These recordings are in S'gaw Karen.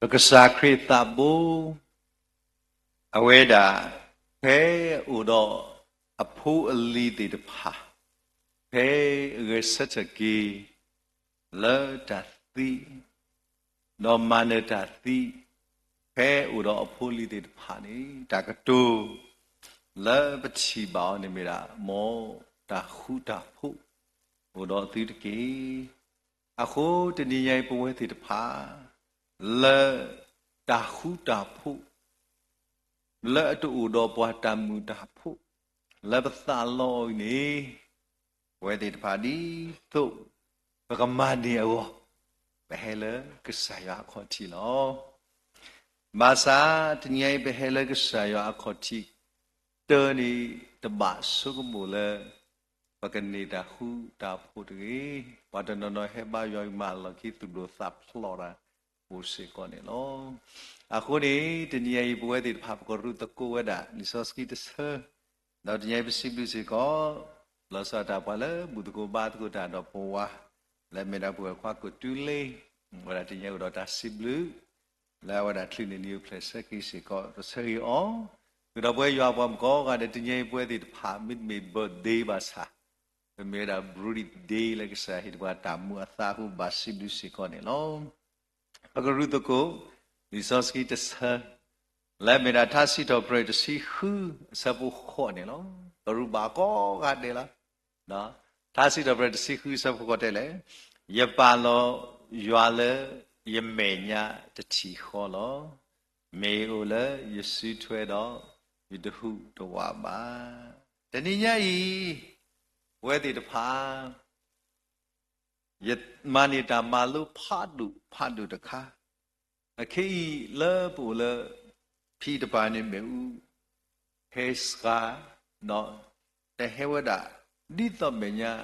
ပကစၢ်ခရံာ်သးဘိ အဝဲဒၣ် ဖဲအိၣ်ဒီးအဖိအလံၤသ့ၣ်တဖၣ် ဖဲအဂဲၤဆၢထၢၣ်က့ၤ လၢတၢ်သံ ဒီးမၤနၢၤတၢ်သံ ဖဲအိၣ်ဒီးအဖိအလံၤသ့ၣ်တဖၣ်န့ၣ် တၢ်ကတိၤ လၢပထံၣ်ဘၣ်အီၤန့ၣ်မ့ၢ်ဒၣ် မ်တၢ်ဃူတၢ်ဖိး အိၣ်ဒီးသုတက့ၢ်. အဃိတနံၤညါအံၤ ပဝဲသ့ၣ်တဖၣ် လၢတၢ်ဃူတၢ်ဖိး လၢအတအိၣ်ဒီးပှၤတၢ်မုာ်တၢ်ဖိး လၢပသးလီအီၤအံၤန့ၣ် ပဝဲသ့ၣ်တဖၣ်ဒ်သိး ပကမၤန့ၢ်အဂီၢ် ပဟဲလၢကစၢ်ယွၤအခီၣ်ထံးလီၤ. ဘၣ်ဆၣ်တနံၤညါအံၤ ပဟဲလၢကစၢ်ယွၤအခီၣ်ထံး တၢ်န့ၣ် တဘၣ်ဆိကမိၣ်လၢ ပကန့ၢ်တၢ်ဃူတၢ်ဖိးတဂ့ၤ. ပှၤတနီၤနီၤဟဲဘါယွၤအံၤ မၤလီၢ်ခံ သူၣ်ဒိၣ်သးဖျိးတၢ် အိၣ်စ့ၢ်ကီးန့ၣ်လီၤ. အဃိန့ၣ် တနံၤညါအံၤ ပဝဲသ့ၣ်တဖၣ် ပကရူၢ်သကိးဝဲဒၣ် လံာ်စီဆှံတဆၢ ဒီးတနံၤညါအံၤ ပစံးဘျုးစ့ၢ်ကီး လီၤဆီဒၣ်တၢ်ပှၤလၢဘူၣ်သကိးဘါသကိးတၢ်ဒီးပဝဲ လၢအမ့ၢ်ဒၣ်ပဝဲၢ်ခွါကိးတူလ့ ဝဲဒၣ်တနံၤညါအံၤ အိၣ်ဒီးတၢ်စံးဘျုး လၢအဝဲဒၣ်ချုးန့ၢ်နံၤအိၣ်ဖျဲၣ်ဆၢက့ၤစ့ၢ်ကီး ပဆၢဂ့ၤအီၤ ဃုာ်ဒီးပဝဲယွၤပှၤမုၣ်ကိးဂၤဒဲး တနံၤညါအံၤ ပဝဲသ့ၣ်တဖၣ် မ့တမ့ၢ် birthday ဘၣ်ဆၣ် ပမ့ၢ်ဝဲဒၣ် birthday လၢကစၢ်ဟ့ၣ်တပှၤတၢ်မူအသါအဃိ ဘၣ်စံးဘျုးစ့ၢ်ကီးန့ၣ်လီၤ. ပကရူၢ်သကိး လံာ်စီဆှံတဆၢ လၢအမ့ၢ်ဒၣ်ထါစံးထီၣ်ပတြၢၤတဆံဃု အဆၢဖိဃိးန့ၣ်လီၤ. ကရူၢ်ဘၣ်ကိးဂၤဒဲးလီၤ. ထါစံးထီၣ်ပတြၢၤတဆံဃုအဆၢဖိဃိးတဲလဲၣ်, ယပာ်လီၤယွၤလၢယမဲာ်ညါတထံၣ်ဃီလီၤ. မ့ၢ်အအိၣ်လၢယစုထွဲဒီး ယတဟူးတဝးဘၣ်. တနံၤညါအံၤ ပဝဲသ့ၣ်တဖၣ် ယမၤန့ၢ်တၢ်မၤလိဖးဒိၣ်ဖးဒိၣ်တခါ, အခဲအံၤလၢပအိၣ်လၢ ဖံတပၤန့ၣ်မ့ၣ်အူ ဟဲစှၤ ဒီးတဟဲဝဲဒၣ် ဒ်သိးမဲာ်ညါ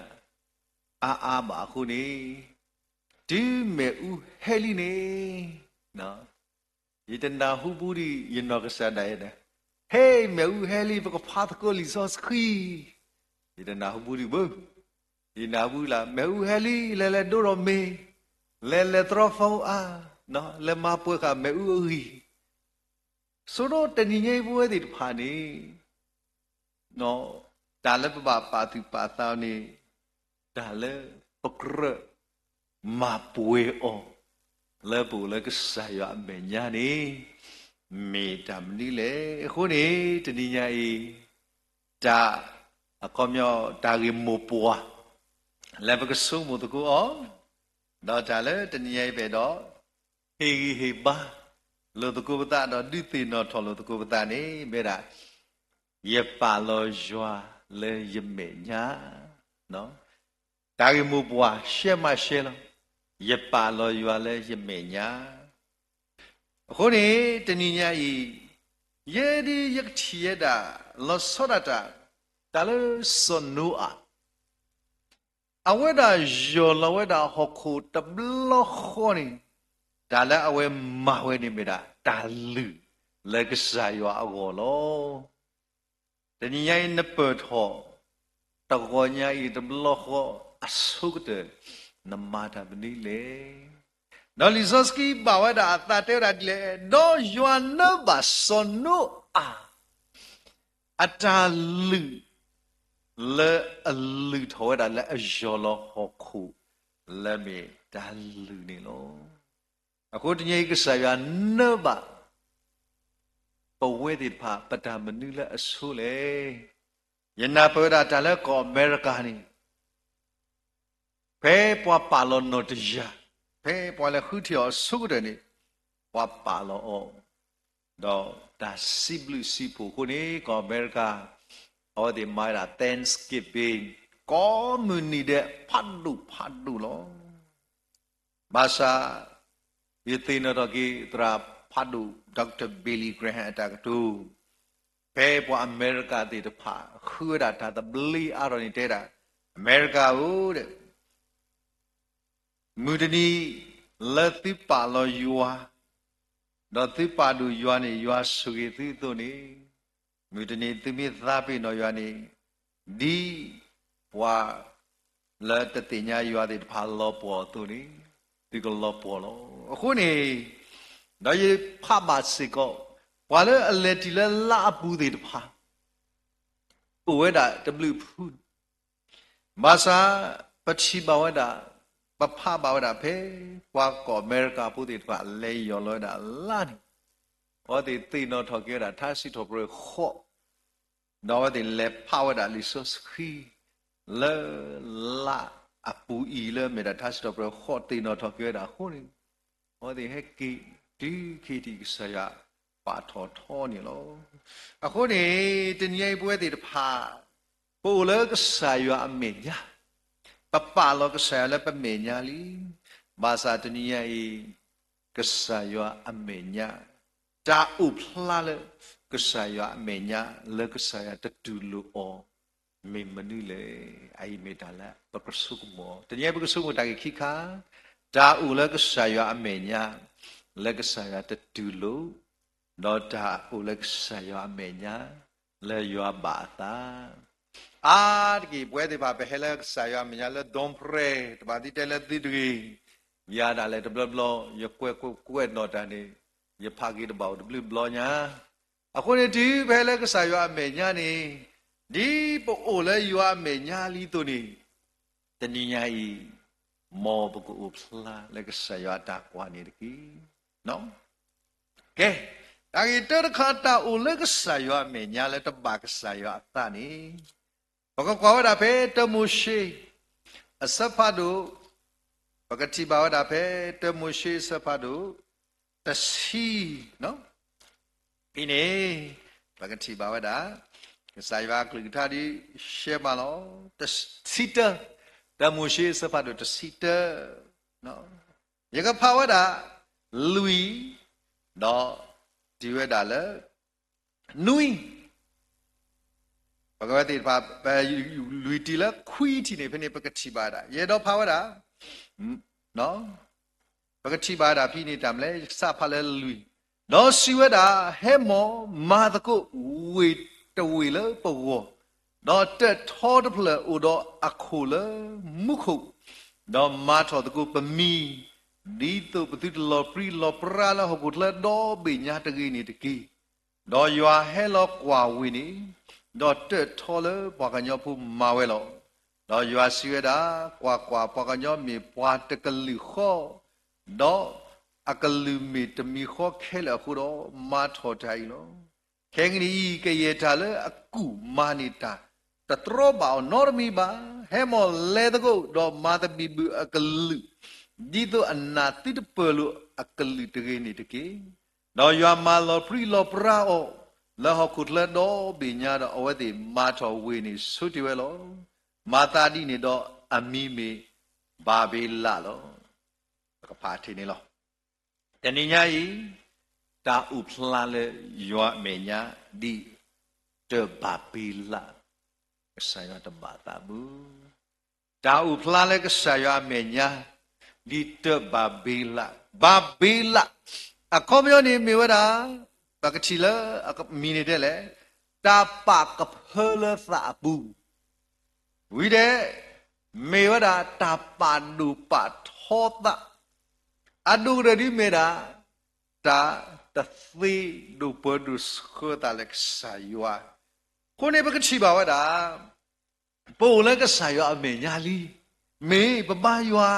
အါအါဘၣ်အဃိန့ၣ်, တုၤမ့ၣ်အူဟဲလံန့ၣ် ယတနၢ်ဟူဘူးဒံး ယနီၢ်ကစၢ်ဒၣ်ယဲန့ၣ်, ဟဲ မ့ၣ်အူဟဲလံ ပကဖးသကိးလံာ်စီဆှံ, ယတနၢ်ဟူဘူးဒံးဘၣ်. ယနၢ်ဟူဘူးလၢ မ့ၣ်အူဟဲလံ လဲၤလဲၤဒိဒီးမ့ၤ, လဲၤလဲၤတြီ phone အါ, လဲၤမၤပှဲၤဃာ်မ့ၣ်အူအဂံၢ်, ဆိဒီးတနံၤညါအံၤပဝဲသ့ၣ်တဖၣ်န့ၣ် တၢ်လၢပဘၣ်ပာ်သူၣ်ပာ်သးန့ၣ် တၢ်လၢပကြၢးမၤပှဲၤအီၤ လၢပအိၣ်လၢကစၢ်ယွၤအမဲာ်ညါန့ၣ် မ့ၢ်တၢ်မနုၤလဲၣ်. အဃိန့ၣ် တနံၤညါအံၤ တၢ် အခီပညီ တၢ်ဂ့ၢ်မိၢ်ပှၢ် လၢပကဆိကမိၣ်သကိးအီၤ, ဒီးတၢ်လၢတနံၤညါအံၤပအဲၣ်ဒိး ဟ့ၣ်ဂံၢ်ဟ့ၣ်ဘါလိာ်သကိးပသး ဒီးဒုးသ့ၣ်နီၣ်ထီၣ်လိာ်သကိးပသးန့ၣ် မ့ၢ်ဒၣ် ယပာ်လီၤယွၤလၢယမဲာ်ညါ, တၢ်ဂ့ၢ်မိၢ်ပှၢ် ရှဲမးရှဲလီၤ, ယပာ်လီၤယွၤလၢယမဲာ်ညါ. အဃိန့ၣ် တနံၤညါအံၤ ယဲဒၣ်ယကထံၣ်ဝဲဒၣ် လီၤဆီဒၣ်တၢ် တၢ်လၢစီၤနိအၤ အဝဲဒၣ်ယီၢ်လီၤဝဲဒၣ်ဟီၣ်ခိၣ်တဘျီဃီန့ၣ်, တၢ်လၢအဝဲမၤဝဲန့ၣ်မ့ၢ်ဒၣ် တၢ်လုၢ်လၢကစၢ်ယွၤအဂီၢ်လီၤ. တနံၤညါအံၤနပၢၢ်ထီၣ် တဂီၤညါအံၤတဘျီဃီအဆိကတၢၢ် နမၤတၢ်မနုၤလဲၣ်. ဒီးလံာ်စီဆှံဘၣ်ဝဲဒၣ်အသးတဲဝဲဒၣ်ဒ်လဲၣ်, ဒီးယွၤနၢဘၣ်စီၤနိအၤ အတၢ်လုၢ် လၢအလုၢ်ထီၣ်ဝဲဒၣ်လၢအယီၢ်လီၤဟီၣ်ခိၣ် လၢမ့ၢ်တၢ်လုၢ်န့ၣ်လီၤ. အဃိတနံၤအံၤကစၢ်ယွၤနၢဘၣ် ပဝဲသ့ၣ်တဖၣ် ပတၢ်မနုၤလၢအဆိလဲၣ်. ယနၢ်ပၢၢ်ဝဲဒၣ်တၢ်လၢကီၢ်အမဲရကၤန့ၣ် ဖဲပှၤပာ်လီၤနီၢ်တယၢ်, ဖဲပှၤလဲၤဃုထံၣ်အီၤအဆိကတၢၢ်န့ၣ် ပှၤပာ်လီၤအီၤ, ဒီးတၢ်စံးဘျုးစံးဖှိၣ်အဃိန့ၣ် ကီၢ်အမဲရကၤ အဝဲသ့ၣ်မၤဝဲဒၣ် Thanksgiving ကိးမုၢ်နံၤဒဲးဖးဒိၣ်ဖးဒိၣ်လီၤ. ဘၣ်ဆၣ် ယသ့ၣ်နီၣ်ထီၣ်က့ၤသရၣ်ဖးဒိၣ် Doctor Billy Graham အတၢ်ကတိၤ, ဖဲပှၤအမဲရကၤသ့ၣ်တဖၣ် ဃုဝဲဒၣ်တၢ်သဘျ့အါထီၣ်န့ၣ်တဲဒၣ်, အမဲရကၤဧၢ, မုၢ်တနံၤ လၢသုပာ်လီၤယွၤ, ဒီးသုပာ်ဒိၣ်ယွၤန့ၣ် ယွၤဆိၣ်ဂ့ၤသုအသိးန့ၣ်, မုၢ်တနံၤသုမ့ၢ်သးပ့ၤနီၣ်ယွၤန့ၣ်, ဒ်ပှၤလၢတသ့ၣ်ညါယွၤသ့ၣ်တဖၣ်လီၤပှီၢ်အသိးန့ၣ်, သုကလီၤပှီၢ်လီၤ. အဃိန့ၣ် ဒီးယဖးဘၣ်စ့ၢ်ကီး, ပှၤလၢအလဲၤတ့ၢ်လၢလါအပူၤသ့ၣ်တဖၣ် အိၣ်ဝဲဒၣ်တဘျုးဖု, ဘၣ်ဆၣ် ပထံၣ်ဘၣ်ဝဲဒၣ်, ပဖးဘၣ်ဝဲဒၣ်ဖဲ ပှၤကီၢ်အမဲရကၤဖိသ့ၣ်တဖၣ် လဲၤယီၢ်လီၤဝဲဒၣ်လါန့ၣ်, အဝဲသ့ၣ်သ့ၣ်နီၣ်ထီၣ်က့ၤဝဲဒၣ် ထါစံးထီၣ်ပတြၢၤဃိး, ဒီးအဝဲသ့ၣ်လဲၤဖးဝဲဒၣ်လံာ်စီဆှံ လၢလါအပူၤအံၤလၢမ့ၢ်ဒၣ် ထါစံးထီၣ်ပတြၢၤဃိး သ့ၣ်နီၣ်ထီၣ်က့ၤဝဲဒၣ်အဃိန့ၣ်, အဝဲသ့ၣ်ဟဲက့ၤ တုၤခဲအံၤ ကစၢ်ယွၤပာ်ထီၣ်ထီန့ၣ်လီၤ. အဃိန့ၣ် တနံၤအံၤပဝဲသ့ၣ်တဖၣ် ပအိၣ်လၢကစၢ်ယွၤအမဲာ်ညါ, ပပာ်လီၤကစၢ်ယွၤလၢပမဲာ်ညါလံ. ဘၣ်ဆၣ်တနံၤအံၤ ကစၢ်ယွၤအမဲာ်ညါ, တၢ်အိၣ်ဖျါလၢကစၢ်ယွၤအမဲာ်ညါ လၢကစၢ်ယွၤတတူၢ်လိာ်အီၤ မ့ၢ်မနုၤလဲၣ်. အအံၤမ့ၢ်တၢ်လၢပကဆိကမိၣ်, တနံၤအံၤပကဆိကမိၣ်တၢ်ဂ့ၢ်ခံခါ, တၢ်အိၣ်လၢကစၢ်ယွၤအမဲာ်ညါ လၢကစၢ်ယွၤတတူၢ်လိာ်, ဒီးတၢ်အိၣ်လၢကစၢ်ယွၤအမဲာ်ညါ လၢယွၤဘၣ်အသး. အါတက့ၢ် ပဝဲသ့ၣ်တဖၣ် ပဟဲလၢကစၢ်ယွၤအမဲာ်ညါလၢ ဒိၣ်ဖရဲ တဘၣ်သ့တဲလၢသုတဂ့ၤ, ယၤဒၣ်လဲာ်တဘျီဘျီ ယကွဲးကွဲးကွဲးနီၣ်တၢ်န့ၣ် ယဖးက့ၤတဘၣ်အိၣ်တဘျုးဘျီညါ. အဃိန့ၣ် တုၤပဟဲလၢကစၢ်ယွၤအမဲာ်ညါန့ၣ်, ဒ်ပအိၣ်လၢယွၤအမဲာ်ညါလံအသိးန့ၣ်, တနံၤညါအံၤ မ်ပကအိၣ်ဖျါလၢကစၢ်ယွၤအတၢ်ကွၢ်န့ၣ်တက့ၢ်. ကဲ, တၢ်ဂ့ၢ်တၢတခါ တၢ်အိၣ်လၢကစၢ်ယွၤအမဲာ်ညါလၢတဘၣ်ကစၢ်ယွၤအသးန့ၣ်, ပကကွၢ်ဝဲဒၣ်ဖဲတၢမိၤၡ့ အဆၢဖးဒိၣ်, ပကထံၣ်ဘၣ်ဝဲဒၣ်ဖဲတၢမိၤၡ့အဆၢဖးဒိၣ် တဆံ ဖဲန့ၣ် ပကထံၣ်ဘၣ်ဝဲဒၣ် ကစၢ်ယွၤအကလုၢ်ကထါဒ်ရှဲမးလီၤ. တဆံတၢ, တၢမိၤၡ့အဆၢဖးဒိၣ်တဆံတၢ, ယကဖးဝဲဒၣ် လွံၢ်, ဒီးတုၤဝဲဒၣ်လၢ နွံ, ပကဝဲသ့ၣ်တဖၣ် ပလွံၢ်တုၤလၢခွံထံၣ်န့ၣ် ဖဲန့ၣ် ပကထံၣ်ဘၣ်ဝဲဒၣ် ယအဲၣ်ဒိးဖးဝဲဒၣ် ပကထံၣ်ဘၣ်ဝဲဒၣ်ဖဲန့ၣ် တၢ်မနုၤလဲၣ် ယကစးဖးလၢလွံၢ်, ဒီးစံးဝဲဒၣ်, ဟဲမီၢ်မၤသကိးဝ့ၢ်တဝ့ၢ်လၢပဂီၢ်, ဒီးတၢးထီတဖျၢၣ်အိၣ်ဒီးအခိၣ်လၢမူခိၣ်, ဒီးမၤထီၣ်သကိးပမံၤ, ဒ်သိးပသုတလီၤပြံလီၤပြါလၢဟီၣ်ခိၣ်ချၢဒီဘ့ၣ်ညါတဂ့ၤန့ၣ်တက့ၢ်. ဒီးယွၤဟဲလီၤကွၢ်ဝ့ၢ်န့ၣ်, ဒီးတၢးထီလၢပှၤကညီဖိမၤဝဲလီၤ. ဒီးယွၤစံးဝဲဒၣ်, ကွၢ်ကွၢ်, ပှၤကညီမ့ၢ်ပှၤတကလုာ်ဃီ, ဒီးအကလုၢ်မ့ၢ်တမံၤဃီခဲလၢာ်အဃိဒီး မၤထီၣ်တၢ်အံၤလီၤ. ခဲကနံၣ်အံၤ ကယဲၢ်တၢ်လၢအကူၣ်မၤန့ၢ်တၢ် တတြီဘၣ်အီၤနီတမံၤဘၣ်. ဟဲမီၢ်လဲၤသကိး ဒီးမၤသဘံၣ်ဘုၣ်အကလုာ်, ဒ်သိးအနၢ်သုတပၢၢ်လိာ်အကလုာ်တဂ့ၤန့ၣ်တက့ၢ်. ဒီးယွၤမၤလီၤပြံလီၤပြါအီၤ လၢဟီၣ်ခိၣ်ချၢဒီဘ့ၣ်ညါဒီး အဝဲသ့ၣ်မၤထီၣ်ဝ့ၢ်န့ၣ်ဆိတ့ၢ်ဝဲလီၤ. မၤသးဒ်န့ၣ်ဒီး အမံၤမ့ၢ်ဘၤဘ့လးလီၤ. ပကဖးထံၣ်န့ၣ်လီၤ. တနံၤညါအံၤ တၢ်အိၣ်ဖျါလၢယွၤအမဲာ်ညါ ဒ်တၢ်ဘၤဘ့လး, ကစၢ်ယွၤတဘၣ်သးဘၣ်. တၢ်အိၣ်ဖျါလၢကစၢ်ယွၤအမဲာ်ညါ ဒ်တၢ်ဘၤဘ့လး, ဘၤဘ့လး, အခီပညီန့ၣ်မ့ၢ်ဝဲဒၣ် ပကထံၣ်လၢအမံၤန့ၣ်တဲလဲၣ်, တၢ်ပာ်ကဖၢလၢသးအပူၤ ဝံၤဒီး မ့ၢ်ဝဲဒၣ်တၢ်ပာ်ဒိၣ်ပာ်ထီသး, အဒိၣ်ကတၢၢ်ဒ်မ့ၢ်ဒၣ် တၢ်တသ့ဒိၣ်ပှၢ်ဒိၣ်ဆှၢသးလၢကစၢ်ယွၤ. အဃိန့ၣ် ပကထံၣ်ဘၣ်ဝဲဒၣ် ပအိၣ်လၢကစၢ်ယွၤအမဲာ်ညါလံ, မ့ၢ်ပဘါယွၤ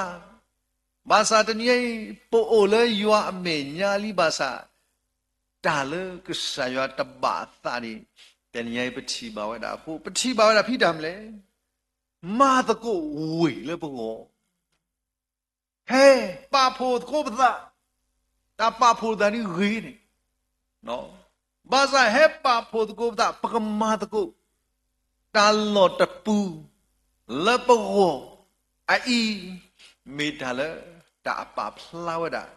ဘၣ်ဆၣ်တနံၤအံၤ ပအိၣ်လၢယွၤအမဲာ်ညါလံဘၣ်ဆၣ်, တၢ်လၢကစၢ်ယွၤတဘၣ်အသးန့ၣ် တနံၤအံၤပထံၣ်ဘၣ်ဝဲဒၣ်အဃိ ပထံၣ်ဘၣ်ဝဲဒၣ်ဖဲတၢ်မနုၤလဲၣ်, မၤသကိးဝ့ၢ်လၢပဂီၢ်, ဟဲပာ်ဖှိၣ်သကိးပသး, တၢ်ပာ်ဖှိၣ်သးန့ၣ်ဂ့ၤန့ၣ် ဘၣ်ဆၣ်ဟဲပာ်ဖှိၣ်သကိးပသး ပကမၤသကိး တၢ်လီၢ်တပူၤလၢပဂီၢ်အအံၤ မ့ၢ်တၢ်လၢတၢ်အပာ်ဖျါဝဲဒၣ်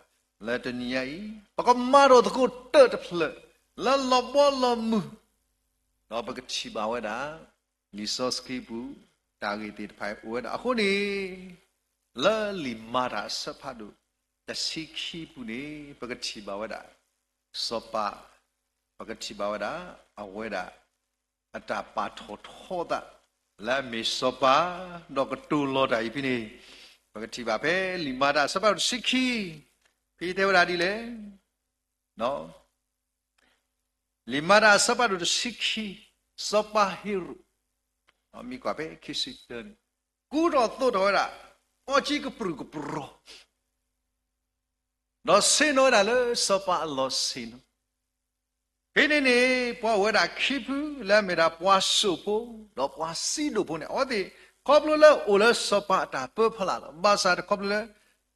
လၢတနံၤညါအံၤ ပကမၤထီၣ်သကိးတၢ်တဖျၢၣ် လၢလီၤဘီလီၤမုၢ် ဒီးပကထံၣ်ဘၣ်ဝဲဒၣ် လံာ်စီဆှံပူၤ တၢ်ဂ့ၢ်သ့ၣ်တဖၣ်အိၣ်ဝဲဒၣ်အဃိန့ၣ် လၢလံာ်မၤတၢ်အဆၢဖးဒိၣ် တဆံခံပူၤန့ၣ် ပကထံၣ်ဘၣ်ဝဲဒၣ် စီၤပၤ ပကထံၣ်ဘၣ်ဝဲဒၣ် အဝဲဒၣ် အတၢ်ပာ်ထီၣ်ထီသး လၢအမ့ၢ်စီၤပၤ ဒီးကတိၤလီၤတၢ်အံၤဖဲန့ၣ် ပကထံၣ်ဘၣ်ဖဲလံာ်မၤတၢ်အဆၢဖးဒိၣ်တဆံခံ ဖဲတဲဝဲဒၣ်ဒ်လဲၣ် လံာ်မၤတၢ်အဆၢဖးဒိၣ်တဆံခံ, စီၤပၤဟ့ရိၣ်, မ့ၢ်ကွၢ်ဖဲခံဆံတၢန့ၣ်, ကူထီၣ်သိးထီၣ်ဝဲဒၣ် အီကၠံကပြုၢ်ကပြီၤ ဒီးဆ့ၣ်နီၤဝဲဒၣ်လၢစီၤပၤအလီၢ်ဆ့ၣ်နီၤ. ဖဲန့ၣ်န့ၣ် ပှၤအိၣ်ဝဲဒၣ်ခံဖုလၢအမ့ၢ်ဒၣ်ပှၤစိၣ်ဖိ ဒီးပှၤစံးဒိၣ်ဖိန့ၣ် အဝဲသ့ၣ်ခီဖျိလၢအိၣ်လၢစီၤပၤအတၢ်ပၢဖီလာ်လီၤ. ဘၣ်ဆၣ်တခီဖျိလၢ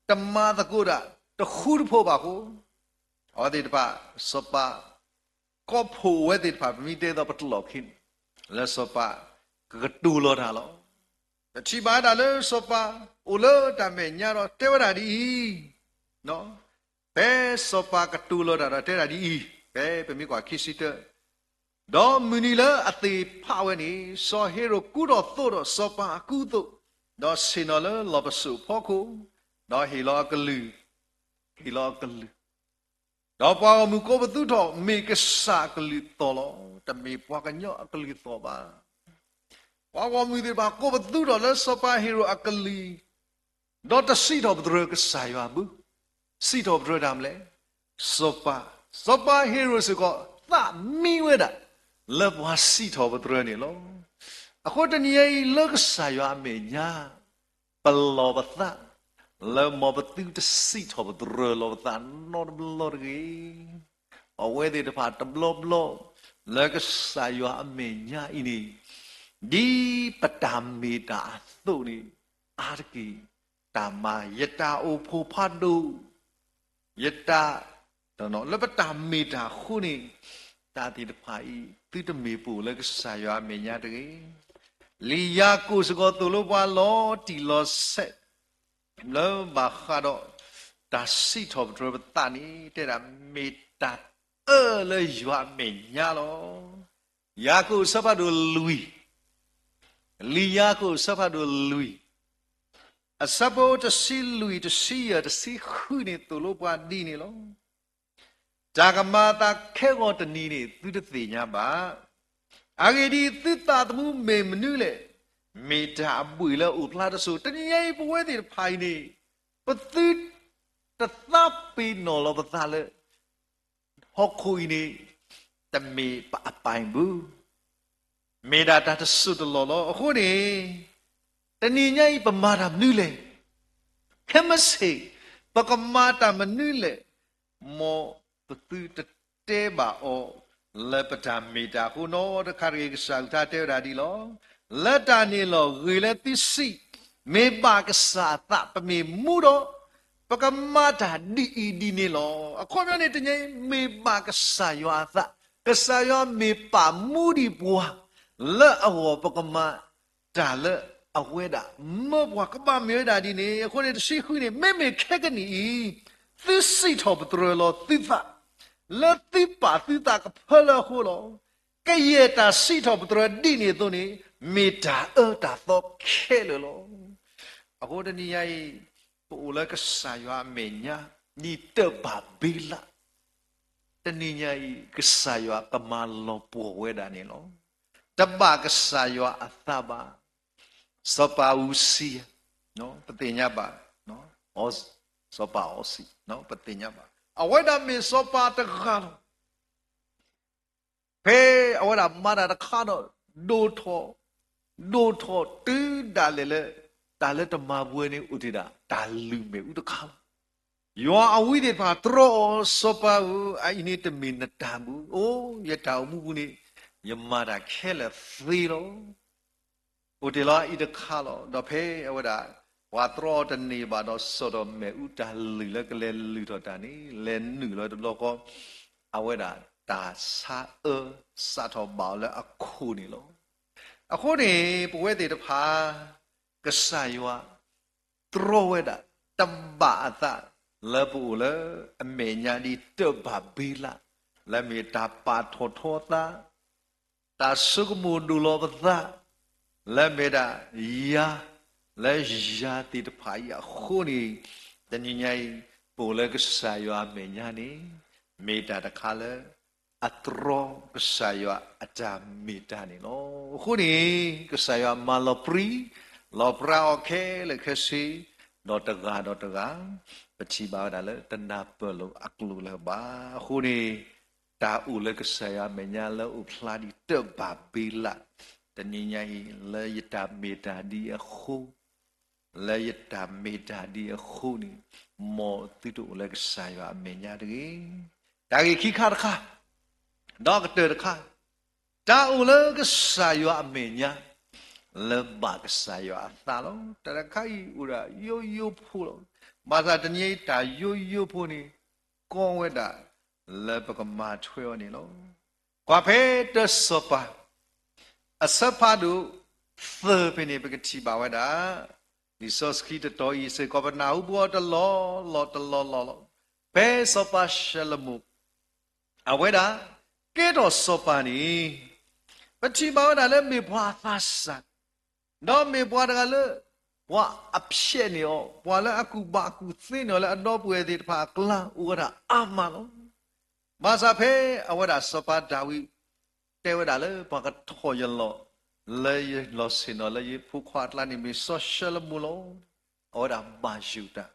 တမၤသကိးတၢ်တဃူတဖိးဘၣ်အဃိ အဝဲသ့ၣ်တဖၣ် စီၤပၤ ကီၢ်ဖိၣ်ဝဲသ့ၣ်တဖၣ် ပမ့ၢ်တဲသိးပတလီၢ်ခံန့ၣ် လၢစီၤပၤကကတိၤလီၤတၢ်လီၤ. ပထံၣ်ဘၣ်ဝဲဒၣ်လၢစီၤပၤအိၣ်လၢတၢ်မဲာ်ညါဒီးတဲဝဲဒၣ်ဒ်အံၤ, ဖဲစီၤပၤကတိၤလီၤတၢ်ဒီးတဲဒၣ်ဒ်အံၤ, ဖဲပမ့ၢ်ကွၢ်ခံဆံတၢ, ဒီးမုၢ်နံၤလၢအသ့ၣ်ဖးဝဲန့ၣ် စီၤဟ့ရိၣ်ကူထီၣ်သိးဒီးစီၤပၤအကူအသိး, ဒီးဆ့ၣ်နီၤလၢလီၢ်ပစိာ်ဖီခိၣ်, ဒီးဟ့ၣ်လီၤအကလုၢ်, ဟ့ၣ်လီၤအကလုၢ် ဒီးပှၤဂီၢ်မုၢ်ကိးပသူထီၣ်မ့ၢ်ကစၢ်အကလုၢ်သီၣ်လီၤ. တမ့ၢ်ပှၤကညီအကလုၢ်သီၣ်ဘၣ်. ပှၤဂီၢ်မုၢ်သ့ၣ်တဖၣ်ကိးပသူထီၣ်လၢစီၤပၤဟ့ရိၣ်အကလုၢ်, ဒီးတစံးထီၣ်ပတြၢၤကစၢ်ယွၤဘၣ်. စံးထီၣ်ပတြၢၤတၢ်မနုၤလဲၣ်. စီၤပၤ, စီၤပၤဟ့ရိၣ်စ့ၢ်ကီး သးမံဝဲဒၣ် လၢပှၤစံးထီၣ်ပတြၢၤန့ၣ်လီၤ. အဃိတနံၤညါအံၤလၢကစၢ်ယွၤအမဲာ်ညါ ပလီၢ်ပသး လၢမ်ပသုတစံးထီၣ်ပတြၢၤလီၤပသးနီတဘျီတဂ့ၤ. အဝဲသ့ၣ်တဖၣ်တဘျီဘျီ လၢကစၢ်ယွၤအမဲာ်ညါအံၤန့ၣ် ဒ်ပတၢ်မ့ၢ်တၢ်အသိးန့ၣ် အါတက့ၢ် တၢ်မၤ ယတၢ်အိၣ်ဖှိၣ်ဖးဒိၣ် ယတၢ် လၢပတၢ်မ့ၢ်တၢ်အဃိန့ၣ် တၢ်သ့ၣ်တဖၣ်အံၤ သုတမ့ၢ်ပအိၣ်လၢကစၢ်ယွၤအမဲာ်ညါတဂ့ၤ. လံာ်ယၤကိာ်စ့ၢ်ကီးသိၣ်လိပှၤလီၤတံၢ်လီၤဆဲး လၢဘၣ်ဃးဒီး တၢ်စံးထီၣ်ပတြၢၤပသးန့ၣ် တဲဒၣ်မ့ၢ်တၢ်အၢလၢယွၤအမဲာ်ညါလီၤ. ယၤကိာ်အဆၢဖးဒိၣ်လွံၢ်, လံာ်ယၤကိာ်အဆၢဖးဒိၣ်လွံၢ်, အဆၢဖိတဆံလွံၢ် တဆံယဲၢ် တဆံဃုန့ၣ် သိၣ်လိပှၤဒ်န့ၣ်လီၤ. တၢ်ကမၤအသးခဲဂီၤတနံၤန့ၣ် သုတသ့ၣ်ညါဘၣ်. အဂ့ၢ်ဒ်အံၤ, သုသးသမူမ့ၢ်မနုၤလဲၣ်. မ့ၢ်တၢ်အဘှ့ၣ်လၢအအိၣ်ဖျါတစိၤ. တနံၤညါအံၤ ပဝဲသ့ၣ်တဖၣ်အံၤန့ၣ် ပသုတသးပ့ၤနီၣ်လီၤပသးလၢ ဟီၣ်ခိၣ်အံၤန့ၣ် တမ့ၢ်ပအပၢ်ဘၣ်. မ့ၢ်ဒၣ်တၢ်တစိၢ်တလီၢ်လီၤ. အဃိန့ၣ် တနံၤညါအံၤ ပမၤတၢ်မနုၤလဲၣ်. ခဲမုၢ်ဆ့ၣ် ပကမၤတၢ်မနုၤလဲၣ်. မ်ပသုတတဲဘၣ်အီၤ လၢပတၢ်မ့ၢ်တၢ်အဃိနီတခါတဂ့ၤ. ကစၢ်အကလုၢ်ကထါတဲဝဲဒၣ်ဒ်လီၤ. လၢတၢ်န့ၣ်လီၤ. ဂ့ၤလၢသုစံး, မ့ၢ်ဘၣ်ကစၢ်အသးပမ့ၢ်မူဒီး ပကမၤတၢ်ဒ်အံၤဒ်န့ၣ်လီၤ. အခီပညီန့ၣ် တနံၤညါအံၤ မ့ၢ်ဘၣ်ကစၢ်ယွၤအသး, ကစၢ်ယွၤမ့ၢ်ပာ်မူဒံးပှၤ လၢအဂီၢ်ပကမၤတၢ်လၢအဝဲဒၣ် မၢပှၤကဘၣ်မ့ၢ်ဝဲဒၣ်ဒ်န့ၣ်. အဃိန့ၣ် တဆံဃုန့ၣ် မ့မ့ၢ်ခဲကနံၣ်အံၤ သုစံးထီၣ်ပတြၢၤလီၤသုသး လၢသုပာ်သုသးကဖၢလၢအဃိလီၤ. ကယဲၢ်တၢ်စံးထီၣ်ပတြၢၤဒ်န့ၣ်အသိးန့ၣ် မ့ၢ်တၢ်အၢတၢ်သီခဲလၢာ်လီၤ. အဃိတနံၤညါအံၤ ပအိၣ်လၢကစၢ်ယွၤအမဲာ်ညါ ဒ်တၢ်ဘၤဘ့လး တနံၤညါအံၤ ကစၢ်ယွၤကမၤလီၤပှီၢ်ဝဲဒၣ်န့ၣ်လီၤ. တဘၣ်ကစၢ်ယွၤအသးဘၣ်. စီၤပၤအူစံယၤ ပသ့ၣ်ညါဘၣ်, စီၤပၤအီစံ ပသ့ၣ်ညါဘၣ်. အဝဲဒၣ်မ့ၢ်စီၤပၤတဂၤလီၤ. ဖဲအဝဲဒၣ်မၤတၢ်တခါဒီး ဒိၣ်ထီၣ်, ဒိၣ်ထီၣ်တုၤဒၣ်လဲာ်လၢ တၢ်လၢတမၤပှဲၤန့ၣ်အိၣ်တ့ၢ်ဒၣ် တၢ်လုၢ်မ့ၣ်အူတခါလီၤ. ယွၤအဝံသ့ၣ်တဖၣ်တြီအီၤ, စီၤပၤဧၢ, အအံၤန့ၣ်တမ့ၢ်နတၢ်ဘၣ်. အိၣ် ယတၢ်အိၣ်မူပူၤန့ၣ် ယမၤတၢ်ခဲလၢာ်သ့လီၤ. အိၣ်တ့ၢ်လီၤအအံၤတခါလီၤ. ဒီးဖဲအဝဲဒၣ် ပှၤတြီအီၤတန့ၢ်ဘၣ်ဒီး စီၤထီၣ်မ့ၣ်အူတၢ်လုၢ်လၢကလဲၤလုၢ်ထီၣ်တၢ်န့ၣ် လဲၤနုာ်လီၤတဘျီဃီ အဝဲဒၣ်တၢ်ဆါအၢစးထီၣ်ဘၣ်အီၤလၢအခိၣ်န့ၣ်လီၤ. အဃိန့ၣ် ပဝဲသ့ၣ်တဖၣ် ကစၢ်ယွၤ တြီဝဲဒၣ် တဘၣ်အသး လၢပအိၣ်လၢအမဲာ်ညါဒ်တၢ်ဘၤဘ့လး လၢမ့ၢ်တၢ်ပာ်ထီၣ်ထီအသး တၢ်ဆိကမိၣ်ဒိၣ်လီၤပသး လၢမ့ၢ်ဒၣ်ယၤ လၢယၤသ့ၣ်တဖၣ်အံၤအဃိန့ၣ် တနံၤညါအံၤ ပအိၣ်လၢကစၢ်ယွၤအမဲာ်ညါန့ၣ် မ့ၢ်တၢ်တခါလၢ အတြီကစၢ်ယွၤအတၢ်မ့ၢ်တၢ်န့ၣ်လီၤ. အဃိန့ၣ် ကစၢ်ယွၤမၤလီၤပြံ လီၤပြါအီၤခဲလၢာ်ခဲဆ့ ဒီးတဂၤဒီးတဂၤ ပထံၣ်ဘၣ်ဝဲဒၣ်လၢတနၢ်ပၢၢ်လိာ်အကျိာ်လၢၤဘၣ်. အဃိန့ၣ် တၢ်အိၣ်လၢကစၢ်ယွၤအမဲာ်ညါလၢအိၣ်ဖျါဒံးတဘၣ်ဘ့လၣ်, တနံၤညါအံၤ လၢယတၢ်မ့ၢ်တၢ်ဒ်အံၤအဃိ, လၢယတၢ်မ့ၢ်တၢ်ဒ်အံၤအဃိန့ၣ်, မ်သုတအိၣ်လၢကစၢ်ယွၤအမဲာ်ညါတဂ့ၤ. တၢ်ဂ့ၢ်ခံခါတခါ, ဒီးကတၢၢ်တခါ, တၢ်အိၣ်လၢကစၢ်ယွၤအမဲာ်ညါ လၢဘၣ်ကစၢ်ယွၤအသးလီၤ. တၢ်တခါအံၤအိၣ်ဒၣ်ယိယိဖိလီၤ. ဘၣ်ဆၣ်တနံၤအံၤတၢ်ယိယိဖိန့ၣ် ကီဝဲဒၣ်လၢပကမၤထွဲအီၤန့ၣ်လီၤ. ကွၢ်ဖဲတၢစီၤပၤ အဆၢဖးဒိၣ်သၢဖဲန့ၣ် ပကထံၣ်ဘၣ်ဝဲဒၣ် လံာ်စီဆှံတတီၤအံၤစ့ၢ်ကီး ပနၢ်ဟူဘၣ်အီၤတလီၢ်လီၢ်တလီၢ်လီၢ်လီၤ. ဖဲစီၤပၤၡလိၤမိၣ် အဝဲဒၣ် ကဲထီၣ်စီၤပၤန့ၣ် ပထံၣ်ဘၣ်ဝဲဒၣ်လၢမ့ၢ်ပှၤအသးစၢ်, ဒီးမ့ၢ်ပှၤတဂၤလၢ ပှၤအဖျဲးန့ၢ်အီၤ, ပှၤလၢအကူၣ်ဘၣ်ကူၣ်သ့န့ၢ်အီၤလၢအဒီပုၢ်ဝဲၢ်သ့ၣ်တဖၣ်အကျါ အိၣ်ဝဲဒၣ်အါမးလီၤ. ဘၣ်ဆၣ်ဖဲအဝဲဒၣ်စီၤပၤဒၤဝံး တဲဝဲဒၣ်လၢပှၤကထီၣ်ယလီၢ် လၢယလီၢ်ဆ့ၣ်နီၤလၢယဖိခွါအကျါန့ၣ် မ့ၢ်စီၤၡလိၤမိၣ်လီၤ. အဝဲဒၣ်ဘၣ်ယိၣ်တၢ်.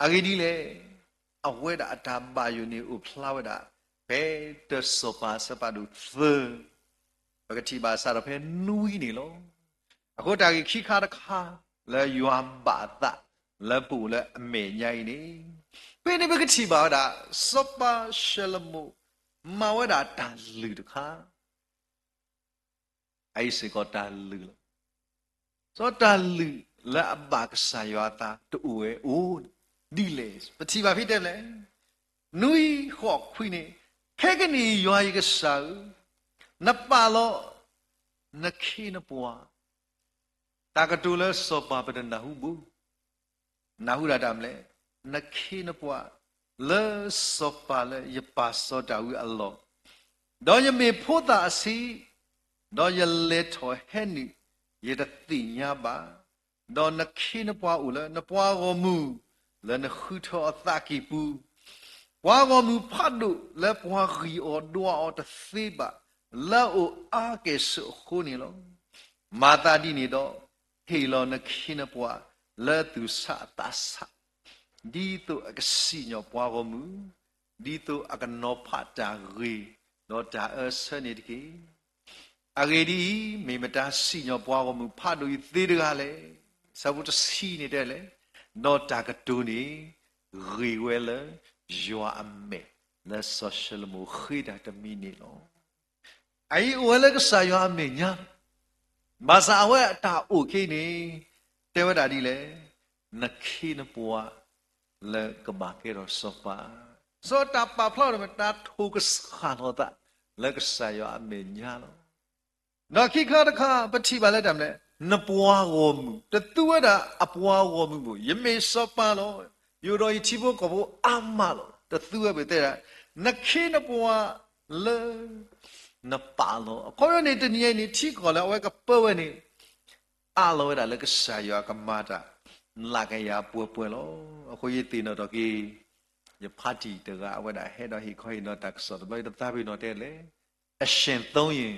အဂ့ၢ်ဒ်လဲၣ်, အဝဲဒၣ်အတၢ်ဘၣ်ယိၣ်န့ၣ်အိၣ်ဖျါဝဲဒၣ် ဖဲတၢစီၤပၤအဆၢဖးဒိၣ်သၢ ပကထံၣ်ဘၣ်စးထီၣ်ဖဲနွံန့ၣ်လီၤ. အဃိတၢ်ဂ့ၢ်ခံခါတခါ လၢယွၤဘၣ်အသး လၢပအိၣ်လၢအမဲာ်ညါအံၤန့ၣ်, ဖဲန့ၣ်ပကထံၣ်ဘၣ်ဝဲဒၣ် စီၤပၤၡလိၤမိၣ် မၤဝဲဒၣ်တၢ်လုၢ်တခါ အအံၤစ့ၢ်ကီးတၢ်လုၢ်လီၤ. စီၤတၢ်လုၢ်လၢအဘၣ်ကစၢ်ယွၤအသးတအိၣ်ဝဲအိၣ်ဒ်လဲၣ်, ပထံၣ်ဘၣ်ဖဲတဲလဲၣ်, နွံဃိးခွံန့ၣ်, ခဲကနံၣ်အံၤယွၤယကစၢ်ဧၢ, နပာ်လီၤ နခ့နပှၤ, တၢ်ကတိၤလၢစီၤပၤပတနၢ်ဟူဘၣ် နၢ်ဟူဒၣ်တၢ်မနုၤလဲၣ်, နခ့နပှၤ လၢစီၤပၤလၢယပာ်စီၤဒၤဝံးအလီၢ်, ဒီးယမ့ၢ်ဖိသၣ်အဆံး, ဒီးယလဲၤထီၣ်ဟဲနုာ်, ယတသ့ၣ်ညါဘၣ်. ဒီးနခ့နပှၤအိၣ်လၢနပှၤဂီၢ်မုၢ် လၢနဃုထၢအီၤသးကံၢ်ပူၤ, ပှၤဂီၢ်မုၢ်ဖးဒိၣ်လၢပှၤဂံၢ်အီၤဒွးအီၤတသ့ဘၣ်, လၢအအိၣ်အါကဲၣ်ဆိးအဃိန့ၣ်လီၤ. မၤသးဒ်န့ၣ်ဒီး, ဟ့ၣ်လီၤနခ့နပှၤလၢသူၣ်ဆးအသးဆး, ဒ်သိးအကစံၣ်ညီၣ်ပှၤဂီၢ်မုၢ်, ဒ်သိးအကနီၤဖးတၢ်ဂ့ၤ, ဒီးတၢ်အၢဆၢန့ၣ်တက့ၢ်. အဂ့ၢ်ဒ်အံၤ, မ့ၢ်မတၤစံၣ်ညီၣ်ပှၤဂီၢ်မုၢ်ဖးဒိၣ်အံၤသ့တဂၤလဲၣ်. ဆၢဖိတဆံန့ၣ်တဲလဲၣ်, ဒီးတၢ်ကတိၤန့ၣ် ဂ့ၤဝဲလၢယွၤအမဲာ် လၢစီၤၡလိၤမိၣ်ဃ့တၢ်တမံၤန့ၣ်လီၤ. အအံၤအိၣ်ဝဲလၢကစၢ်ယွၤအမဲာ်ညါ, ဘၣ်ဆၣ်အဝဲအတၢ်အိၣ်က့ၤန့ၣ် တဲဝဲဒၣ်ဒ်လဲၣ်, နခ့နပှၤ လၢကဘၣ်ကဲထီၣ်စီၤပၤ, စီၤတၢ်ပာ်ဖျါထီၣ်မ့ၢ်တၢ်ထိၣ်ကစှၤလီၤသး လၢကစၢ်ယွၤအမဲာ်ညါလီၤ. ဒီးခံခါတခါ ပထံၣ်ဘၣ်လၢတၢ်မနုၤလဲၣ်, နပှၤဂီၢ်မုၢ်, တသူဝဲဒၣ်အပှၤဂီၢ်မုၢ်ဘၣ်, ယမ့ၢ်စီၤပၤလီၤ, ယအိၣ်ဒီးယထံဖိကီၢ်ဖိအါမးလီၤ, တသူဝဲဘၣ်တဲဒၣ်, နခ့နပှၤလၢ နပာ်လီၤ, အခီပညီန့ၣ် တနံၤအံၤန့ၣ် ထံကီၢ်လၢအဝဲကပၢဝဲန့ၣ် အးလီၤဝဲဒၣ်လၢကစၢ်ယွၤကမၤတၢ် လၢကယၤပှဲၤပှဲၤလီၤ. အဃိယသ့ၣ်နီၣ်ထီၣ်က့ၤ ယဖါတံၢ်တဂၤ အဝဲဒၣ်ဟဲဒီးဟ့ၣ်ခီဟ့ၣ်နီၤတၢ်ကစီၣ်တဘျီ ယတသးပ့ၤနီၣ်တဲလဲၣ်, အရှင်သုံးရင်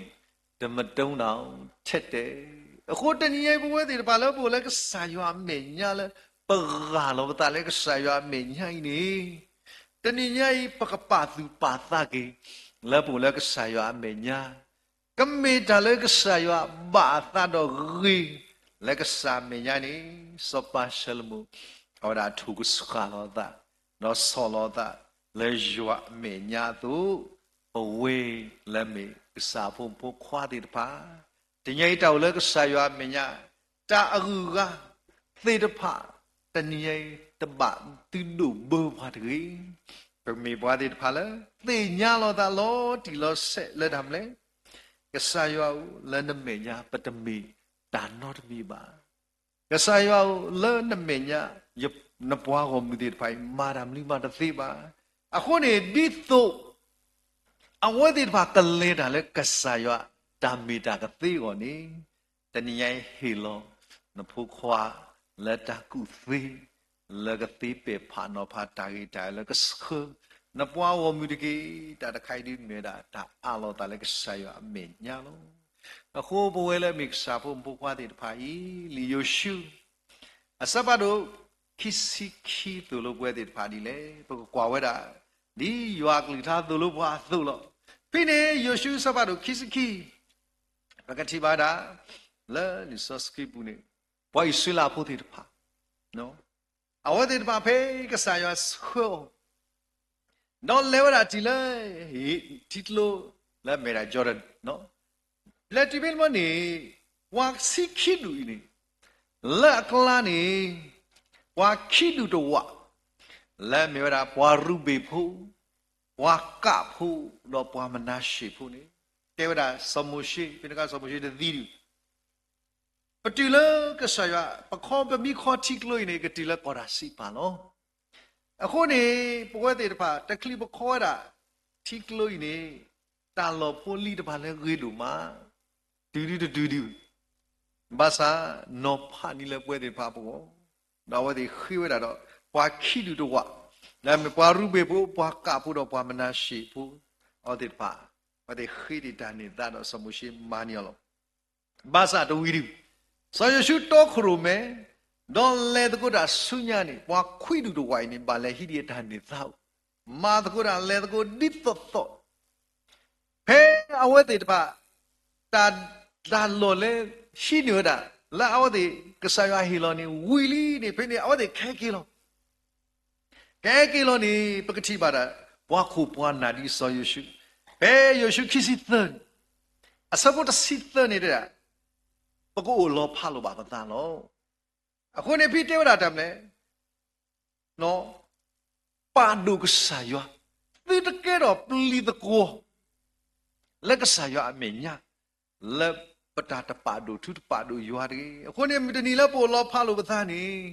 တမတုံအောင် ထက်တယ်. အဃိတနံၤအံၤ ပဝဲသ့ၣ်တဖၣ်လၢပအိၣ်လၢကစၢ်ယွၤအမဲာ်ညါလၢ ပဂၢ်လီၤပသးလၢကစၢ်ယွၤအမဲာ်ညါအံၤန့ၣ်, တနံၤညါအံၤ ပကပာ်သူၣ်ပာ်သးက့ၤ လၢပအိၣ်လၢကစၢ်ယွၤအမဲာ်ညါ ကမ့ၢ်တၢ်လၢကစၢ်ယွၤဘၣ်အသးဒီးဂ့ၤ လၢကစၢ်အမဲာ်ညါန့ၣ်, စီၤပၤၡလိၤမိၣ် အဝဲဒၣ်ထိၣ်ကစှၤလီၤအသး ဒီးဆီၣ်လီၤအသးလၢယွၤအမဲာ်ညါအသိး, ပဝဲလၢမ့ၢ်ကစၢ်အဖိမုၣ်ဖိခွါသ့ၣ်တဖၣ်, တနံၤညါအံၤတၢ်အိၣ်လၢကစၢ်ယွၤအမဲာ်ညါ တၢ်အဂုၤအဂၤသ့ၣ်တဖၣ် တနံၤညါအံၤ တဘၣ်သုဒိၣ်ဘၢပှၤတဂ့ၤ. ပမ့ၢ်ပှၤသ့ၣ်တဖၣ်လၢ သ့ၣ်ညါလီၤသးလီၤတံၢ်လီၤဆဲးလၢတၢ်မနုၤလဲၣ်, ကစၢ်ယွၤဧၢ, လၢနမဲာ်ညါ ပတမ့ၢ်တၢ်နီတမံၤဘၣ်. ကစၢ်ယွၤဧၢ, လၢနမဲာ်ညါ နပှၤဂီၢ်မုၢ်သ့ၣ်တဖၣ်အံၤ မၤတၢ်မနုၤမးတသ့ဘၣ်. အဃိန့ၣ် ဒ်သိး အဝဲသ့ၣ်တဖၣ်ကလဲၤတၢ်လၢကစၢ်ယွၤ တၢ်မ့ၢ်တၢ်ကသ့အဂီၢ်န့ၣ်, တနံၤညါအံၤဟ့ၣ်လီၤ နဖိခွါ လၢတၢ်ကူၣ်သ့ လၢကသ့ပဲာ်ဖးနီၤဖးတၢ်ဂ့ၤတၢ်အၢလၢကဆှၢ နပှၤဂီၢ်မုၢ်တက့ၢ်. တၢ်တခါအံၤဒ်မ့ၢ်ဝဲဒၣ် တၢ်အးလီၤသးလၢကစၢ်ယွၤအမဲာ်ညါလီၤ. အဃိပဝဲလၢမ့ၢ်ကစၢ်ဖိမုၣ်ဖိခွါသ့ၣ်တဖၣ်အံၤ, လံာ်ယိၤၡူ အဆၢဖးဒိၣ် ခံဆံခံသိၣ်လိပဝဲသ့ၣ်တဖၣ်ဒ်လဲၣ်. ပကကွၢ်ဝဲဒၣ် ဒ်ယွၤအကလုၢ်ကထါသိၣ်လိပှၤအသိးလီၤ. ဖဲန့ၣ် ယိၤၡူအဆၢဖးဒိၣ်ခံဆံခံ ပကထံၣ်ဘၣ်ဒၣ် လၢလံာ်စီဆှံပူၤန့ၣ် ပှၤအံၣ်စရ့လးဖိသ့ၣ်တဖၣ် အဝဲသ့ၣ်တဖၣ်ဖဲကစၢ်ယွၤဆှၢအီၤ ဒီးလဲၤဝဲဒၣ်တုၤလၢ ထံကျိလၢအမ့ၢ်ဒၣ် Jordan လဲၤတုၤဖဲန့ၣ် ပှၤဆံခံဒူၣ်အံၤန့ၣ် လၢအကျါန့ၣ် ပှၤခံဒူၣ်တဝာ် လၢအမ့ၢ်ဝဲဒၣ်ပှၤရူၤဘ့ၣ်ဖိ, ပှၤကးဖိ, ဒီးပှၤမနၤၡ့ၣ်ဖိန့ၣ် တဲဝဲဒၣ်စီၤမိၤၡ့, ဖဲန့ၣ်အခါစီၤမိၤၡ့တသံဒံး ပတုၤလၢကစၢ်ယွၤ ပခီပမံခီထံကျိအံၤန့ၣ် ကတုၤလၢကီၢ်တၢ်စံးပာ်လီၤ. အဃိန့ၣ် ပဝဲသ့ၣ်တဖၣ် တချုးပခီဝဲဒၣ် ထံကျိအံၤန့ၣ် တၢ်လီၢ်ဖိလံၤတဖၣ်လၢအဂ့ၤဒိၣ်မး တုၤဒုတတုၤဒု ဘၣ်ဆၣ် နီၤဖးန့ၢ်လၢပဝဲသ့ၣ်တဖၣ်အဂီၢ် ဒီးအဝဲသ့ၣ်ဃ့ဝဲဒၣ်ဒီး ပှၤခံဒူၣ်တဝာ် လၢအမ့ၢ်ပှၤရူၤဘ့ၣ်ဖိ, ပှၤကးဖိဒီးပှၤမနၤၡ့ၣ်ဖိ အဝဲသ့ၣ်တဖၣ် အဝဲသ့ၣ်ဃ့တ့ၢ်တၢ်န့ၢ်သါဒီးစီၤမိၤၡ့မၤန့ၢ်အီၤလီၤ. ဘၣ်ဆၣ်တဝံၤဒု စီၤယိၤၡူတီခိၣ်ရိၣ်မဲ ဒီးလဲၤသကိးတၢ်ဆူညါန့ၣ် ပှၤခွံဒူၣ်တဝာ်အံၤန့ၣ် ဘၣ်လဲၤဟံးဒံးအတၢ်န့ၢ်သါအိၣ် မၤသကိးတၢ်လဲၤသကိးဒ်သိးသိး ဖဲအဝဲသ့ၣ်တဖၣ် တၢ် တၢ်လီၢ်လၢဟံးန့ၢ်ဝဲဒၣ် လၢအဝဲသ့ၣ်ကစၢ်ယွၤဟ့ၣ်လီၤန့ၣ် ဝံၤလံန့ၣ် ဖဲန့ၣ် အဝဲသ့ၣ်ကဟဲက့ၤလီၤ. ကဟဲက့ၤလီၤန့ၣ် ပကထံၣ်ဘၣ်ဒၣ် ပှၤခိၣ်ပှၤနၢ်ဒ်စီၤယိၤၡူ, ဖဲယိၤၡူခံဆံသၢန့ၣ် အဆၢဖိတဆံသၢန့ၣ်တဲဒၣ် ပကအိၣ်လီၤဖးလိာ်ဘၣ်ပသးလီၤ. အဃိန့ၣ် ဖဲတဲဝဲဒၣ်တၢ်မနုၤလဲၣ် ပာ်ဒိၣ်ကစၢ်ယွၤ, သုတကဲထီၣ်ပျံၤသကွီၤ လၢကစၢ်ယွၤအမဲာ်ညါ လၢပတၢ်တပာ်ဒိၣ်ထူတပာ်ဒိၣ်ယွၤတဂ့ၤ. အဃိန့ၣ် မုၢ်တနံၤလၢပအိၣ်လီၤဖးလိာ်ပသးန့ၣ်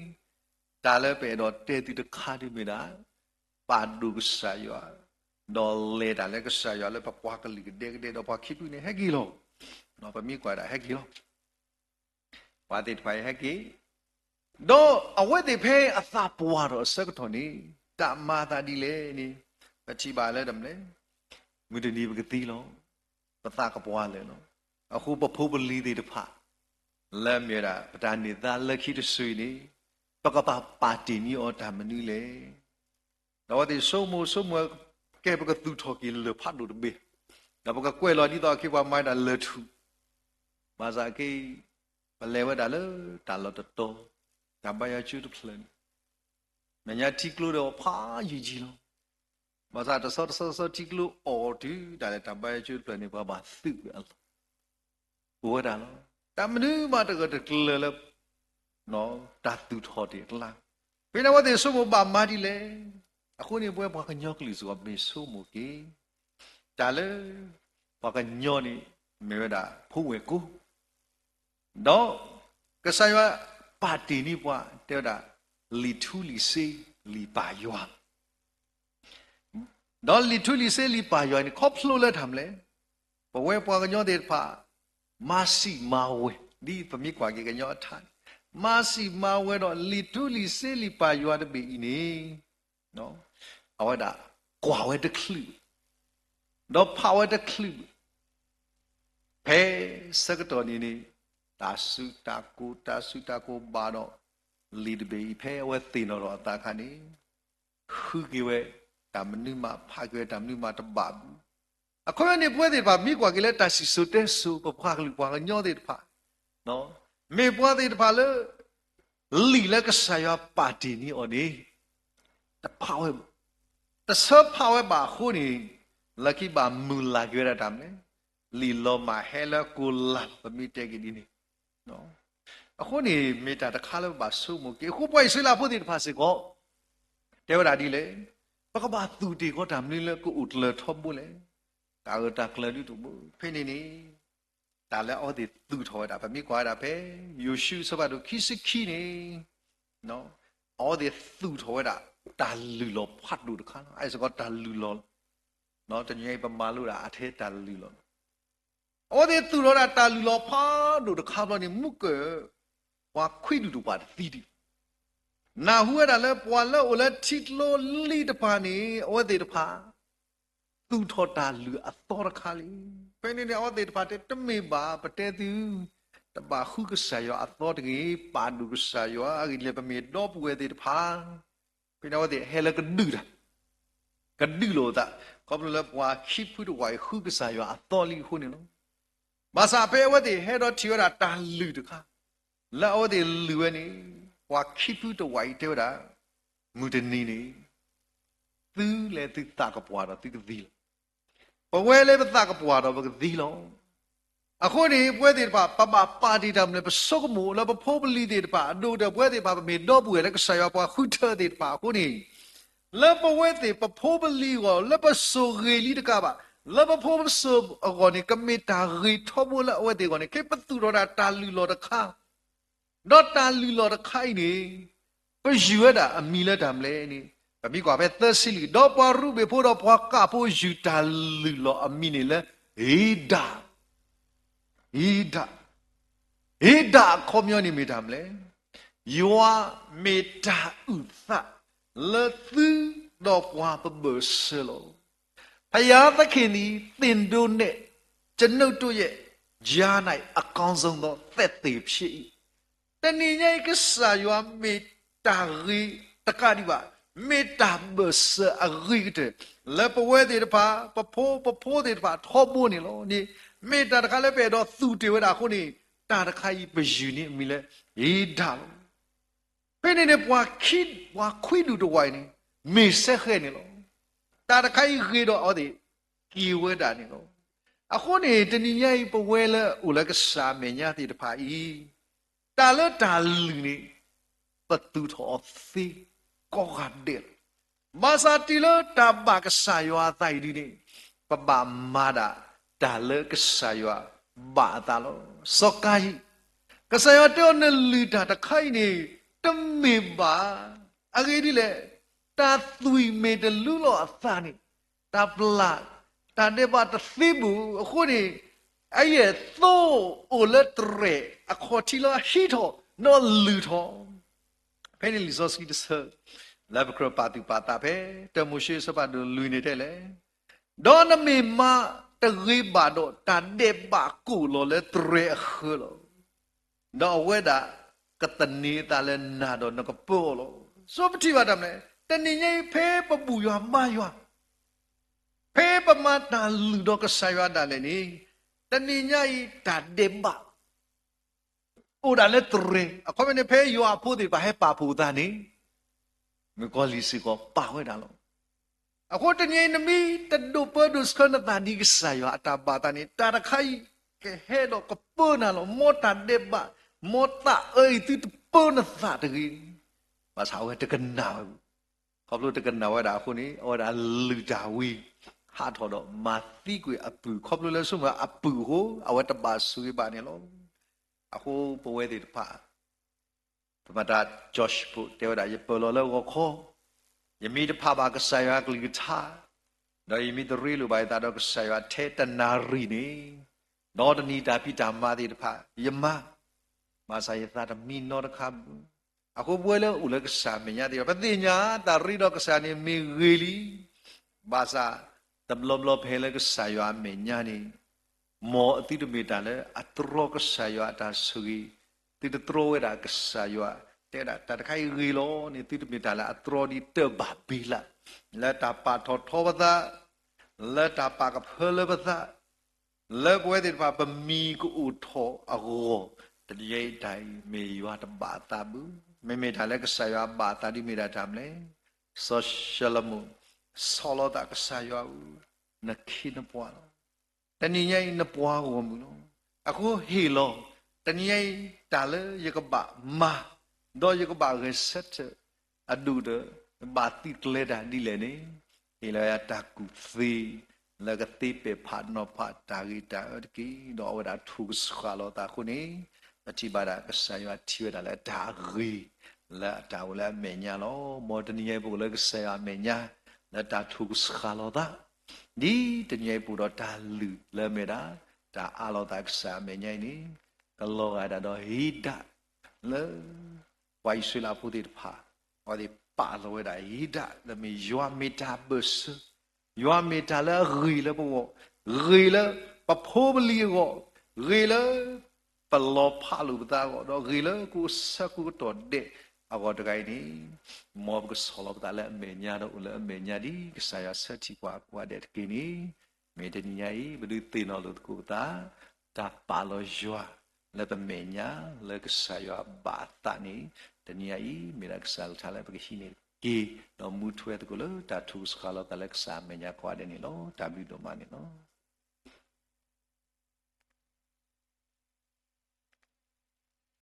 တၢ်လၢပအဲၣ်ဒိးတဲသုတခါဒ်မ့ၢ်ဒၣ် ပာ်ဒိၣ်ကစၢ်ယွၤ, ဒီးလဲၤတၢ်လၢကစၢ်ယွၤလၢပပှၤကလုာ်ကဒဲကဒဲ ဒီးပှၤခံဖုန့ၣ် ဟဲက့ၤလီၤ. ပမ့ၢ်ကွၢ်ဒၣ်ဟဲက့ၤလီၤ ပှၤသ့ၣ်တဖၣ်အံၤဟဲက့ၤ, ဒီးအဝဲသ့ၣ်ဖဲအသးပှၢ်ထီၣ်အဆၢကတီၢ်န့ၣ် တၢ်မၤအသးဒ်လဲၣ်န့ၣ် ပထံၣ်ဘၣ်လၢတၢ်မနုၤလဲၣ်, မုၢ်တနံၤပကသံလီၤ, ပသးကပှၢ်လၢာ်လီၤ. အဃိပဖိပလံၤသ့ၣ်တဖၣ် လၢအမ့ၢ်ဝဲဒၣ် ပတၢ်န့ၢ်သါလၢခံတစိၤအံၤန့ၣ် ပကဘၣ်ပာ်တ့ၢ်န့ၢ်အီၤတၢ်မနုၤလဲၣ်. ဒီးအဝဲသ့ၣ်ဆိကမိၣ်ဆိကမိၣ် ကဲပကသူၣ်ထီၣ်က့ၤလၢၢ်ဖးဒိၣ်တဘ့ၣ်, ဒီးပကကွဲးလီၤဒ်သိးအက့ၤပှၤမၤတၢ်လၢၢ်ထူၣ်, ဘၣ်ဆၣ်က့ ပလဲၤဝဲဒၣ်လၢတၢ်လီၢ်တတီၤ, တၢ်ဘါယွၤကၠိတဖျၢၣ်န့ၣ်, မဲာ်ညါထံကျိဒီးဖးယံာ်ယံာ်လီၤ. ဘၣ်ဆၣ်တဆီတဆီဆီထံကျိအီၣ်တုၤဒၣ်လဲာ်တၢ်ဘါယွၤကၠိတဖျၢၣ်န့ၣ် ပှၤဘၣ်သုးကွံာ်အလီၢ် အိၣ်ဝဲဒၣ်လီၤ. တၢ်မနုၤမးတဂၢၢ်တကျၢၤလၢ တၢ်သူၣ်ထီၣ်တ့ၢ်အကျါ, ဖဲန့ၣ်အဝဲသ့ၣ်ဆိကမိၣ်ဘၣ်မၤဒ်လဲၣ်. အဃိန့ၣ် ပဝဲပှၤကညီကလုာ်စ့ၢ်ကီးမ့ၢ်ဆိကမိၣ်က့ၤ တၢ်လၢ ပှၤကညီန့ၣ် မ့ၢ်ဝဲဒၣ်ဖိဝဲၢ်ကိာ် ဒီးကစၢ်ယွၤပာ်တ့ၢ်န့ၢ်ပှၤ တဲဝဲဒၣ် လံာ်ထူလံာ်စ့လံာ်ပၢ်ယွၤ ဒီးလံာ်ထူလံာ်စ့လံာ်ပၢ်ယွၤန့ၣ် ခီဖျိလၢတၢ်မနုၤလဲၣ်, ပဝဲပှၤကညီသ့ၣ်တဖၣ် မၤစံးမၤဝဲၤ ဒ်ပမ့ၢ်ကွၢ်က့ၤကညီအထါန့ၣ်, မၤစံးမၤဝဲၤဒီးလံာ်ထူလံာ်စ့လံာ်ပၢ်ယွၤတဘ့ၣ်အံၤန့ၣ် အဝဲဒၣ်ကွၢ်ဝဲတချုး, ဒီးဖးဝဲတချုး, ဖဲဆၢကတီၢ်န့ၣ်န့ၣ် တၢ်စုတၢ်ကိၢ် တၢ်စုတၢ်ကိၢ်ဘၣ်ဒီး လံာ်တဘ့ၣ်အံၤ ဖဲအဝဲသ့ၣ်နီၣ်ထီၣ်အသးအခါန့ၣ် ဃုက့ၤဝဲတၢ်မနုၤမး ဖးက့ၤဝဲတၢ်မနုၤမးတဘၣ်ဘူး. အခီပညီန့ၣ် ပဝဲသ့ၣ်တဖၣ် မ့ၢ်ကွၢ်က့ၤလၢတၢ်စံၣ်စိၤတဲစိၤ ပပှၤကလုာ်ပှၤကညီသ့ၣ်တဖၣ် မ့ၢ်ပှၤသ့ၣ်တဖၣ်လၢ လံာ်လၢကစၢ်ယွၤပာ်တ့ၢ်န့ၢ်အီၤန့ၣ် တဖးဝဲဘၣ်, တဆၢဖးဝဲဘၣ်အဃိန့ၣ် လၢခံဘၣ်မုၢ်လၢ်က့ၤဝဲဒၣ်တၢ်မနုၤလဲၣ်, လံာ်လီၤမၢ်ဟဲလၢကိလၤ ပမ့ၢ်တဲက့ၤဒ်န့ၣ် အဃိန့ၣ် မ့ၢ်တၢ်တခါလၢပဘၣ်ဆိကမိၣ်က့ၤ. အဃိပှၤအံၣ်စရ့လးဖိသ့ၣ်တဖၣ်စ့ၢ်ကီး တဲဝဲဒၣ်ဒ်လဲၣ်, ပကဘၣ်သူၣ်တ့ၢ်ဃီတၢ်မနုၤလၢကအိၣ်ကျၢၤထီဘိလဲၣ်, တၢ်ဂၢၢ်တၢ်ကျၢၤဒ်တဘိ. ဖဲန့ၣ်န့ၣ် တၢ်လၢအဝဲသ့ၣ်သူၣ်ထီၣ်ဝဲဒၣ် ပမ့ၢ်ကွၢ်ဝဲဒၣ်ဖဲ ယိၤၡူအဆၢဖးဒိၣ်ခံဆံခံန့ၣ် အဝဲသ့ၣ်သူၣ်ထီၣ်ဝဲဒၣ် တၢ်လုၢ်လီၤဖးဒိၣ်တခါလီၤ. အဲၣ်စ့ၢ်ကီးတၢ်လုၢ်လီၤ, တနံၤအံၤပမၤလိဒၣ်အထဲတၢ်လုၢ်လီၤလီၤ. အဝဲသ့ၣ်သူၣ်ထီၣ်ဝဲဒၣ်တၢ်လုၢ်လီၤဖးဒိၣ်တခါဘျီန့ၣ် မူကၢၢ် ပှၤခွံဒူၣ်တပှၢ်တသံဒံး နၢ်ဟူဝဲဒၣ်လၢပှၤလၢအိၣ်လၢထံကျိလံတဖၣ်န့ၣ် အဝဲသ့ၣ်တဖၣ် သူၣ်ထီၣ်တၢ်လုၢ်အသီတခါလံ. ဖဲန့ၣ်န့ၣ် အဝဲသ့ၣ်တဖၣ်တဲ တမ့ၢ်ဘၣ် ပတဲသု တဘၣ်ဃုကစၢ်ယွၤအသီတဂ့ၤ, ပာ်ဒိၣ်ကစၢ်ယွၤအဂ့ၢ်ဒ်လဲၣ်, ပမ့ၢ်ဒီပုၢ်ဝဲၢ်သ့ၣ်တဖၣ် ဖဲန့ၣ်အဝဲသ့ၣ်ဟဲလၢကဒုၣ်တၢ်, ကဒုၣ်လိာ်အသး, ခီဖျိလၢပှၤခံဖုတဝာ်အံၤ ဃုကစၢ်ယွၤအသီလံအဃိန့ၣ်လီၤ. ဘၣ်ဆၣ်ဖဲအဝဲသ့ၣ်ဟဲဒီးထံၣ်ဝဲဒၣ်တၢ်လုၢ်တခါ, လၢအဝဲသ့ၣ်လုၢ်ဝဲန့ၣ်, ပှၤခံဖုတဝာ်အံၤတဲဝဲဒၣ်, မုၢ်တနံၤန့ၣ် သုလၢသုသးကပှၢ်ဒီးသုကသံလီၤ. ပဝဲလၢပသးကပှၢ်ဒီးပကသံလီၤ. အဃိန့ၣ် ပဝဲသ့ၣ်တဖၣ် ပဘၣ်ပာ်တ့ၢ်တၢ်မနုၤလဲၣ်, ပဆိကမိၣ်လၢပဖိပလံၤသ့ၣ်တဖၣ်, အဒိၣ်ကတၢၢ်ပဝဲသ့ၣ်တဖၣ် ပမ့ၢ်ဒီပုၢ်ဝဲၢ်လၢကစၢ်ယွၤပှၤဃုထၢသ့ၣ်တဖၣ်အဃိန့ၣ်, လၢပဝဲသ့ၣ်ပဖိပလံၤအဂီၢ် လၢပစိၤဂ့ၤလံတကးဘၣ်, လၢပဖိပစိၤအဂီၢ်န့ၣ် ကမ့ၢ်တၢ်ဂ့ၤထီဘိလၢအဝဲသ့ၣ်အဂီၢ်န့ၣ် က့ၤပသူၣ်ထီၣ်ဒၣ်တၢ်လုၢ်လီၢ်တခါ ဒီးတၢ်လုၢ်လီၢ်တခါအံၤန့ၣ် ပယုၢ်ဝဲဒၣ်အမံၤလၢတၢ်မနုၤလဲၣ်န့ၣ်, ပမ့ၢ်ကွၢ်ဖဲသၢဆံလွံၢ်, ဒီးပှၤရူဘ့ၣ်ဖိဒီးပှၤဃးဖိယုၢ်တၢ်လုၢ်လီၢ်အမံၤန့ၣ်လၢ ဧဒၣ်, ဧဒၣ်, ဧဒၣ်အခီပညီန့ၣ်မ့ၢ်တၢ်မနုၤလဲၣ်, ယွၤမ့ၢ်တၢ်အုၣ်သးလၢသုဒီးပှၤပဘၢၣ်စၢၤလီၤ. ဘုရားသခင်သည် သင်တို့နှင့် ကျွန်ုပ်တို့ရဲ့ ကြား၌ အကောင်းဆုံးသော သက်သေဖြစ်၏. တနံၤညါအံၤ ကစၢ်ယွၤမ့ၢ်တၢ်ဂ့ၤတကးဒံးဘၣ်, မ့ၢ်တၢ်ဘၢၣ်စၢၤအဂ့ၤကတၢၢ် လၢပဝဲသ့ၣ်တဖၣ် ပဖိပဖိသ့ၣ်တဖၣ်ထီဘိန့ၣ်လီၤ. န့ၣ် မ့ၢ်တၢ်တခါလၢပအဲၣ်ဒိးသူၣ်တ့ၢ်ဝဲဒၣ်အဃိန့ၣ်, တၢ်တခါအံၤပယုၢ်န့ၢ်အမံၤလၢ ဧဒၣ်လီၤ. ဖဲန့ၣ်န့ၣ် ပှၤခံဒူၣ်တဝာ်အံၤန့ၣ် မ့ၢ်စဲဃဲၤန့ၣ်လီၤ. တၢ်တခါအံၤဂ့ၤဒီးအဝဲသ့ၣ်က့ၤဝဲဒၣ်န့ၣ်လီၤ. အဃိန့ၣ် တနံၤညါအံၤ ပဝဲလၢအိၣ်လၢကစၢ်အမဲာ်ညါသ့ၣ်တဖၣ်အံၤ, တၢ်လၢတၢ်လုၢ်န့ၣ် ပသူၣ်ထီၣ်အီၤသ့ကိးဂၤဒဲးလီၤ. ဘၣ်ဆၣ်တုၤလၢတၢ်ဘၣ်ကစၢ်ယွၤအသးအံၤဒ်န့ၣ်, ပဘၣ်မၤဒၣ်တၢ်လၢကစၢ်ယွၤဘၣ်အသးလီၤ. စီၤကၤယံၣ်, ကစၢ်ယွၤတဲအီၤ နလုၢ်တၢ်တခါအံၤန့ၣ် တမ့ၢ်ဘၣ်. အဂ့ၢ်ဒ်လဲၣ်, တၢ်သွံၣ်မ့ၢ်တလူလီၤအသးန့ၣ်, တၢ်ပျၢ်, တၢ်ဒဲးဘးတသ့ဘူးအဃိန့ၣ်, အယဲၢ်သိအိၣ်လၢတရဲၣ်အခီၣ်ထံးလၢဟံးထီၣ်ဒီးလုၢ်ထီၣ် ဖဲန့ၣ်လံာ်စီဆှံတဆၢ, လၢပကြၢးပာ်သူၣ်ပာ်သးဖဲ တၢမိၤၡ့အဆၢဖးဒိၣ်လွံၢ်န့ၣ်တဲလဲၣ်, ဒီးနမ့ၢ်မၤတဂ့ၤဘၣ်ဒီးတၢ်ဒဲးဘးကိၣ်လီၤလၢတရဲၣ်အဃၢၤလီၤ. ဒီးအဝဲဒၣ်ကသန့ၤအသးလၢနၤဒီးနကပၢအီၤလီၤ. စီၤပထံၣ်ဘၣ်တၢ်မနုၤလဲၣ်, တနံၤညါအံၤဖဲပဘူၣ်ယွၤဘါယွၤ ဖဲပမၤတၢ်လုၢ်ဒီးကစၢ်ယွၤဒၣ်လဲာ်န့ၣ်, တနံၤညါအံၤတၢ်ဒဲးဘး အိၣ်ဒၣ်လၢတရဲၣ်, အခီပညီန့ၣ် ဖဲယွၤအဖိသ့ၣ်တဖၣ်ဟဲပာ်ဖှိၣ်အသးန့ၣ်, မုၣ်ကီၤလံၢ်စ့ၢ်ကီးပာ်ဝဲဒၣ်လီၤ. အဃိတနံၤအံၤ နမ့ၢ်တဒိးပၢဒိးဆှၢနသးဒ်ကစၢ်ယွၤအတၢ်ဘၣ်သးန့ၣ်, တၢ်တခါအံၤကဟဲဒီးကပၢနၤလီၤ. မ်တၢ်ဒဲးဘး, မ်သးအၢအံၤသုတပၢနသးတဂ့ၤ. ဘၣ်ဆၣ်အဝဲတကနၣ်ဝဲဘူး ခီဖျိတကနၣ်ဝဲဒၣ်အဃိန့ၣ်, အဝဲဒၣ်လုၢ်တၢ်ဝံၤ ဟးထီၣ်ဒီးမၤသံကွံာ်အပုၢ်, ခီဖျိလၢဆိကမိၣ်အပုၢ်အဃိ အဝဲတဘၣ်ဆိၣ်ဂ့ၤဘၣ်န့ၣ်လီၤ. အဃိပဝဲသ့ၣ်တဖၣ် ပမၤတၢ် George Bush တဲဝဲဒၣ် ယပၢၢ်လီၤလၢဂီၤခီ, ယမ့ၢ်တဖးဘၣ်ကစၢ်ယွၤအကလုၢ်ကထါ, ဒီးယမ့ၢ်တရ့လိာ်ဘၣ်ယသးဒီးကစၢ်ယွၤထဲတနၣ်ရံၣ်န့ၣ်, ဒီးတနံၤတၢ်ဖံးတၢ်မၤသ့ၣ်တဖၣ် ယမၤ, ဘၣ်ဆၣ်ယသးတမံနီတခါဘၣ်. အဃိပဝဲလၢအိၣ်လၢကစၢ်အမဲာ်ညါသ့ၣ်တဖၣ် ပသ့ၣ်ညါတၢ်ရ့ဒီးကစၢ်န့ၣ်မ့ၢ်ဂ့ၤလံ. ဘၣ်ဆၣ် တဘျီဘျီဖဲလၢကစၢ်ယွၤအမဲာ်ညါန့ၣ်, မ်အသုတမ့ၢ်တၢ်လၢအတြီကစၢ်ယွၤအတၢ်ဆိၣ်ဂ့ၤ, သုတတြီဝဲဒၣ်ကစၢ်ယွၤ, တဲဝဲဒၣ်တၢ်တခါအံၤဂ့ၤလီၤန့ၣ် သုတမ့ၢ်တၢ်လၢအတြီဒ်တၢ်ဘၣ်ဘ့လး, လၢတၢ်ပာ်ထီၣ်ထီပသး, လၢတၢ်ပာ်ကဖၢလၢပသး, လၢပဝဲသ့ၣ်တဖၣ်ပမံၤကအိၣ်ထီၣ်အဂီၢ်, တနံၤအံၤတၢ်အံၤမ့ၢ်ယွၤတဘၣ်အသးဘၣ်. မ့မ့ၢ်တၢ်လၢကစၢ်ယွၤဘၣ်အသးဒ်မ့ၢ်ဒၣ်တၢ်မနုၤလဲၣ်. စီၤၡလိၤမိၣ် ဆီၣ်လီၤသးကစၢ်ယွၤဧၢ, နခ့နပှၤလီၤ. တနံၤညါအံၤနပှၤဂီၢ်မုၢ်လီၤ. အဃိဟ့ၣ်လီၤ တနံၤညါအံၤ တၢ်လၢယကဘၣ်မၤ, ဒီးယကဘၣ်ဂဲၤဆၢထၢၣ်အဒိၣ်ဒီး ယဘၣ်သံကျဲတၢ်ဒ်လဲၣ်န့ၣ်, ဟ့ၣ်လီၤယၤတၢ်ကူၣ်သ့ လၢကသ့ပဲာ်ဖးနီၤဖးတၢ်ဂ့ၤတၢ်အၢတက့ၢ်. ဒီးအဝဲဒၣ်ထိၣ်ကဆှၣ်လီၤသးအဃိန့ၣ်, ပထံၣ်ဘၣ်ဒၣ်ကစၢ်ယွၤထံၣ်ဝဲဒၣ်လၢတၢ်အဂ့ၤ လၢအတၢ်အိၣ်လၢအမဲာ်ညါလီၤ. မ်တနံၤညါအံၤပအိၣ်လၢကစၢ်ယွၤအမဲာ်ညါ လၢတၢ်ထိၣ်ကဆှၣ်လီၤသး ဒ်တနံၤညါအံၤပအိၣ်ဒီးတၢ်လုၢ်လၢအမ့ၢ်ဒၣ် တၢ်အးလီၤသးကစၢ်အမဲာ်ညါအံၤန့ၣ်, ကလီၤဂာ်ဒၣ်ဒီးဧဒၣ် လၢ ပှၤအံၣ်စရ့လးဖိသ့ၣ်တဖၣ် အဝဲသ့ၣ်ပာ်လီၤဝဲဒၣ်ဧဒၣ်လၢမ့ၢ်ယွၤမ့ၢ်တၢ်ဘၢၣ်စၢၤ, ယွၤမ့ၢ်တၢ်လၢအဂ့ၤလၢပဂီၢ်, ဂ့ၤလၢပဖိပလံၤအဂီၢ်, ဂ့ၤလၢ ပ ပလီၤဖးလိာ်ပသးအဂီၢ် ဒီးဂ့ၤလၢကအိၣ်ဆၢကိးကတီၢ်ဒဲးအဂီၢ်တဂၤအံၤန့ၣ်, မ်ပကဆီၣ်လီၤပသးလၢအမဲာ်ညါ ဒီးအိၣ်လၢအမဲာ်ညါ ဒ်ကစၢ်ယွၤဆၢထံၣ်ပှၤအဃိဒဲးတက့ၢ်န့ၣ်, မ့ၢ်တနံၤညါအံၤ ပဒုးသ့ၣ်နီၣ်လိာ်သကိးပသး တၢ်ပာ်လီၤယွၤ လၢပမဲာ်ညါ လၢကစၢ်ယွၤဘၣ်အသးန့ၣ်, တနံၤညါအံၤ မ့ၢ်ဒၣ်ကစၢ်အကလုၢ်ကထါလၢပကဟံးန့ၢ်တက့ၢ်, ဒီးမူထွဲသကိးလၢတၢ်ထုကဖၣ်လီၤပသးလၢကစၢ်အမဲာ်ညါကိးဂၤဒဲးန့ၣ်လီၤ. တၢ်ဘျုးဒိၣ်မးန့ၣ်လီၤ.